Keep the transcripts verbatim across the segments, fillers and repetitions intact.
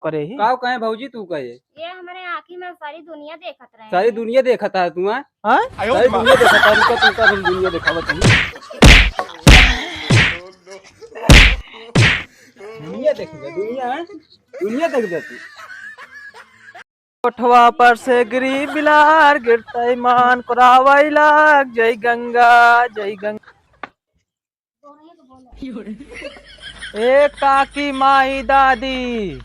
करे ही। काव कहे भौजी तू कहे? ये हमरे आँखी में सारी दुनिया देखत रहे। सारी दुनिया देखत है तू, हाँ? हाँ? सारी दुनिया देखत है, रुका तुमका हम दुनिया देखावत हई। दुनिया देख ले, दुनिया, हाँ? दुनिया देख ले तू। कोठवा पर से गिरी बिलार, गिरतई मान कोरावई लाग, जय गंगा, जय गंगा। ए काकी माई दादी,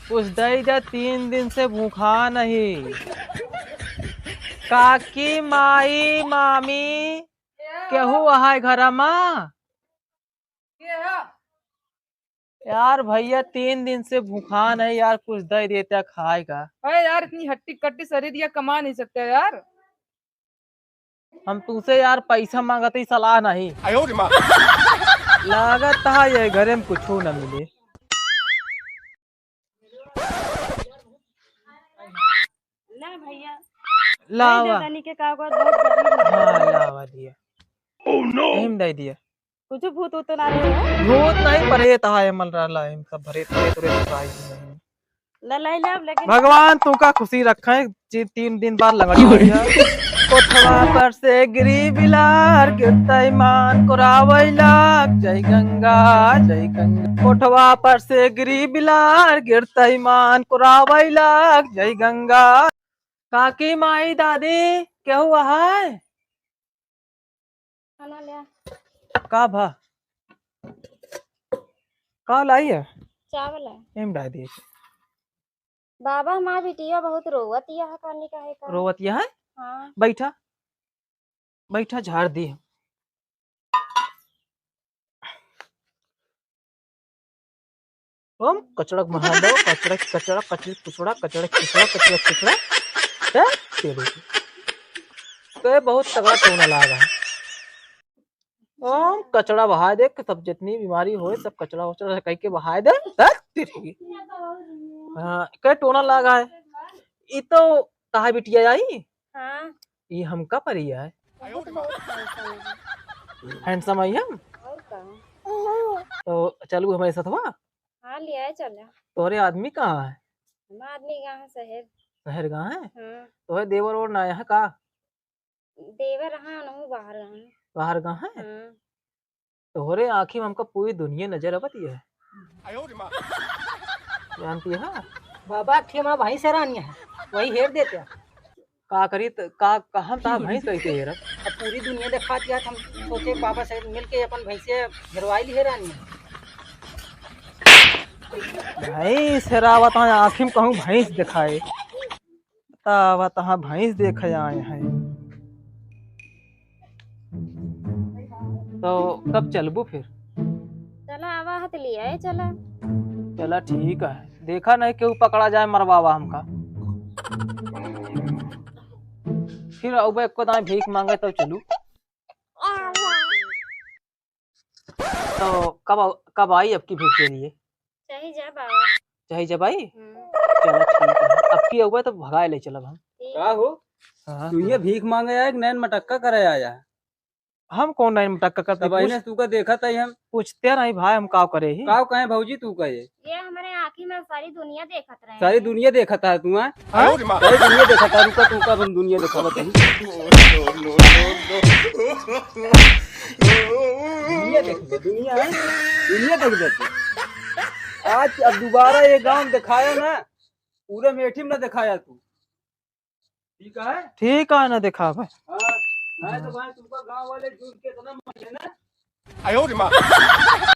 कुछ दई दे, तीन दिन से भूखा नहीं। काकी माई मामी, केहू अहै घरा मा? के है? यार भैया, तीन दिन से भूखान है यार, कुछ दे देता खाए का। अरे यार, इतनी हट्टी कट्टी शरीर या कमा नहीं सकते यार। हम तुमसे यार पैसा मांगत ही सलाह नहीं। आयो रे माँ। लागत है ये घरे में कुछ न मिले। ना भैया, लावा। दे दनी के का ओकर बहुत गरीब है। हाँ, लावा दिया। Oh no! एम दे दिया। कुछ भूत उत ना रहे हो? भूत नहीं, प्रेत है, मल रहा है, हम सब भरे, प्रेत, प्रेत, प्रेत, नहीं। ले, ले, ले, लेकिन भगवान तुमका खुशी रखे, जी, तीन दिन बाद लंगड़ी हो गया। कोठवा पर से गिरी बिलार, गिरतई मान कोरावई लाग, जय गंगा, जय गंगा। कोठवा पर से गिरी बिलार, गिरतई मान कोरावई लाग, जय गंगा। काकी माई दादी, केहू अहै? खाना ले आ। का भा? का लाई है? चावल है। एम डाल दिए। बाबा, हमार बिटिया बहुत रोवत यह, कानी काहे का? रोवत यह है? हाँ। बैठा, बैठा, झाड़ दी। ओम कचड़क महादेव, कचड़क, कचड़क, कचड़क, कुचड़ा, कचड़क, कुचड़ा, कचड़क, कुचड़ा। हैं? तेरे को। तो ये बहुत तगड़ा टोना लागा है। ओम कचड़ा बहाय दे, सब जितनी बीमारी होए, सब कचड़ा वचड़ा कह के बहाय दे। हैं? तेरे को। हाँ, के टोना लागा है। ई तो तहा बिटिया आई? हाँ। ई हमका परी है। बहुत, बहुत handsome है। Handsome है हम? और का? तो चलू हमारे साथ हुआ? हाँ, ले आए चला। तोरे आदमी कहाँ है? हमार आदमी गया है शहर। शहर गया है? हाँ। तोहे देवर और ना आया है का? देवर हाँ, नहु बाहर गया है। बाहर गया है? हाँ। तोहरे आँखी में हमका पूरी दुनिया नजर आवत है। जानती है? बाबा, एक ठे हमार भैंस हेरानी है, वही हेर देते हैं। का करी त, का, का हम तहार भैंस कैसे हेरब? अब पूरी दुनिया देखात जात, हम सोचे बाबा से मिल के अपन भैंसिया हेरवाई ली हेरानी है। भैंस हेरावत है, आँखी में कहूँ भैंस देखाए। बतावा, तहाँ भैंस देखे आए हैं। तो कब चलबू फिर? चला, आवा हत लिया है, चला। चला, ठीक है। देखा नहीं केहू पकड़ा जाए, मरवावा हमका। फिर अब एक को दाएं भीख मांगे तो चलू। तो कब आउ-, कब आई अब की भीख के लिए? चाहे जा बाबा। चाहे जब आई? हम्म। चलो ठीक है, अब की अउबे तो भगाए ले चलब हम। ठीक। का हो? हाँ। तू ये भीख मांगे आया कि नैन मटक्का करे आया? हम कौन नैन मटक्का करते? सब आईने पूछ-, तू का देखत है हम। पूछते नहीं भाई, हम काव करे ही? काव कहे भौजी तू कहे? ये हमारे आँखी में सारी दुनिया देखत रहे सारी हैं। दुनिया देखत है तू, हाँ? हाँ? सारी दुनिया देखत है, रुका तू का हम दुनिया देखावत है। दुनिया देख ले, दुनिया है, दुनिया देख ले तू। आज अब दोबारा ये गांव दिखाया ना, पूरे मेठी में ना दिखाया तू। ठीक है? ठीक है, ना दिखावे। हाँ, नहीं तो भाई तुमका गांव वाले झूठ के इतना मारे ना। आयो रे माँ।